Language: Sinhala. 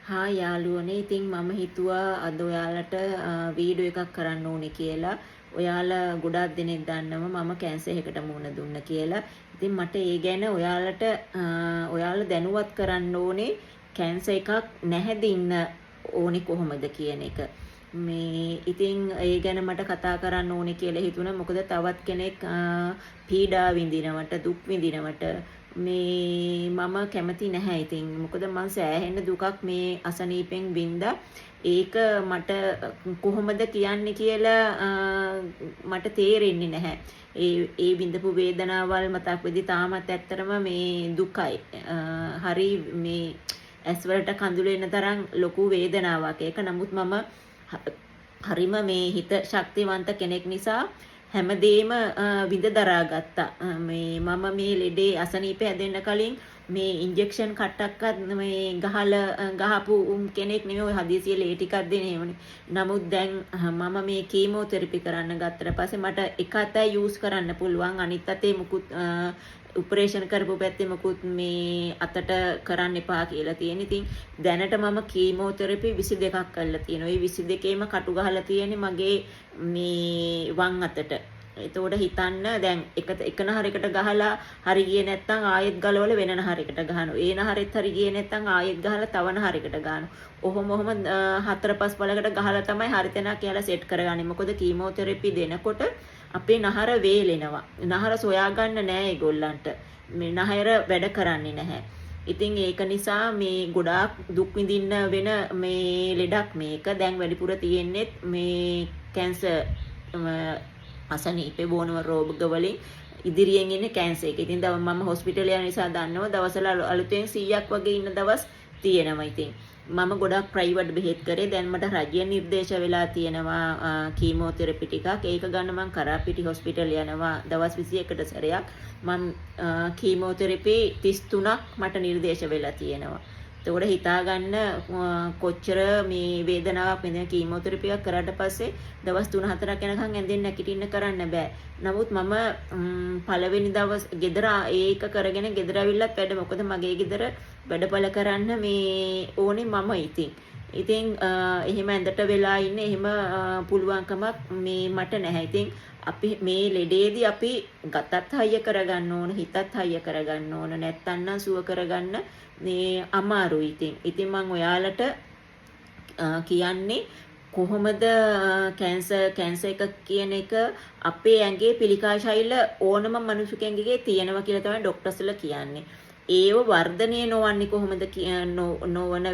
හායි යාළුවනේ. ඉතින් මම හිතුවා අද ඔයාලට වීඩියෝ එකක් කරන්න ඕනේ කියලා. ඔයාලා ගොඩාක් දෙනෙක් දන්නවා මම කැන්සර් එකකට මුහුණ දුන්න කියලා. ඉතින් මට ඒ ගැන ඔයාලට ඔයාලා දැනුවත් කරන්න ඕනේ කැන්සර් එකක් නැහැදින්න ඕනේ කොහොමද කියන එක. මේ ඉතින් ඒ ගැන මට කතා කරන්න ඕනේ කියලා හිතුණා. මොකද තවත් කෙනෙක් පීඩා විඳිනවට, දුක් විඳිනවට මේ මම කැමති නැහැ ඉතින්. මොකද මං සෑහෙන දුකක් මේ අසනීපෙන් වින්දා. ඒක මට කොහොමද කියන්නේ කියලා මට තේරෙන්නේ නැහැ. ඒ ඒ විඳපු වේදනාවල් මතක් වෙද්දි තාමත් ඇත්තටම මේ දුකයි. හරි මේ ඇස් වලට කඳුළු එන තරම් ලොකු වේදනාවක් ඒක. නමුත් මම හරිම මේ හිත ශක්තිවන්ත කෙනෙක් නිසා හැමදේම විඳ දරා ගත්තා. මේ මම මේ ලෙඩේ අසනීප හැදෙන්න කලින් මේ ඉන්ජෙක්ෂන් කට්ටක්වත් මේ ගහලා ගහපු කෙනෙක් නෙමෙයි. ඔය හදිසියෙ ලේ ටිකක් දෙන එහෙමනේ. නමුත් දැන් මම මේ කීමෝතෙරපි කරන්න ගත්තට පස්සේ මට එක අතයි යූස් කරන්න පුළුවන්. අනිත් අතේ මුකුත්, ඔපරේෂන් කරපු පැත්තේ මුකුත් මේ අතට කරන්න එපා කියලා තියෙන. ඉතින් දැනට මම කීමෝතෙරපි 22ක් කරලා තියෙනවා. ඒ 22ේම කටු ගහලා තියෙන්නේ මගේ මේ වම් අතට. එතකොට හිතන්න දැන් එක එක නහරයකට ගහලා හරි ගියේ නැත්නම් ආයෙත් ගලවලා වෙන නහරයකට ගහනවා. ඒ නහරෙත් හරි ගියේ නැත්නම් ආයෙත් ගහලා තව නහරයකට ගහනවා. ඔහොම ඔහොම හතර පහ පළකට ගහලා තමයි හරි තැනක් කියලා සෙට් කරගන්නේ. මොකද කීමෝතෙරපි දෙනකොට අපේ නහර වේලෙනවා. නහර සොයාගන්න නෑ ඒගොල්ලන්ට. මේ නහර වැඩ කරන්නේ නැහැ. ඉතින් ඒක නිසා මේ ගොඩාක් දුක් විඳින්න වෙන මේ ලෙඩක් මේක. දැන් වැඩිපුර තියෙන්නේ මේ කැන්සර් අසනීපේ බෝනම රෝග වලින් ඉදිරියෙන් ඉන්නේ කැන්සර් එක. ඉතින් මම හොස්පිටල් යන නිසා දන්නවා දවසල අලුතෙන් 100ක් වගේ ඉන්න දවස් තියෙනවා ඉතින්. මම ගොඩක් ප්‍රයිවට් බෙහෙත් කරේ. දැන් මට රජයෙන් නිර්දේශ වෙලා තියෙනවා කීමෝතෙරපි ටිකක්. ඒක ගන්න මං කරාපිටි හොස්පිටල් යනවා දවස් 21කට සැරයක්. මං කීමෝතෙරපි 33ක් මට නිර්දේශ වෙලා තියෙනවා. එතකොට හිතාගන්න කොච්චර මේ වේදනාවක් විඳින කීමෝතෙරපි එකක් කරාට පස්සේ දවස් 3-4ක් යනකම් ඇඳෙන් නැගිටින්න කරන්න බෑ. නමුත් මම පළවෙනි දවස් ගෙදර ඒක කරගෙන ගෙදර ඇවිල්ලත් වැඩ, මොකද මගේ ගෙදර වැඩපල කරන්න මේ ඕනේ මම ඉතින්. ඉතින් එහෙම ඇඳට වෙලා ඉන්න එහෙම පුළුවන්කමක් මේ මට නැහැ. ඉතින් අපි මේ ලෙඩේදී අපි ගතත් හයිය කරගන්න ඕන, හිතත් හයිය කරගන්න ඕන. නැත්තම් නම් සුව කරගන්න මේ අමාරුයි ඉතින්. ඉතින් මං ඔයාලට කියන්නේ කොහොමද කැන්සර් කැන්සර් එක කියන එක අපේ ඇඟේ පිළිකා ශෛල ඕනම මනුස්ස කෙනෙකුගේ තියෙනවා කියලා තමයි ඩොක්ටර්ස්ලා කියන්නේ. ඒව වර්ධනය නොවන්නේ කොහොමද නොවන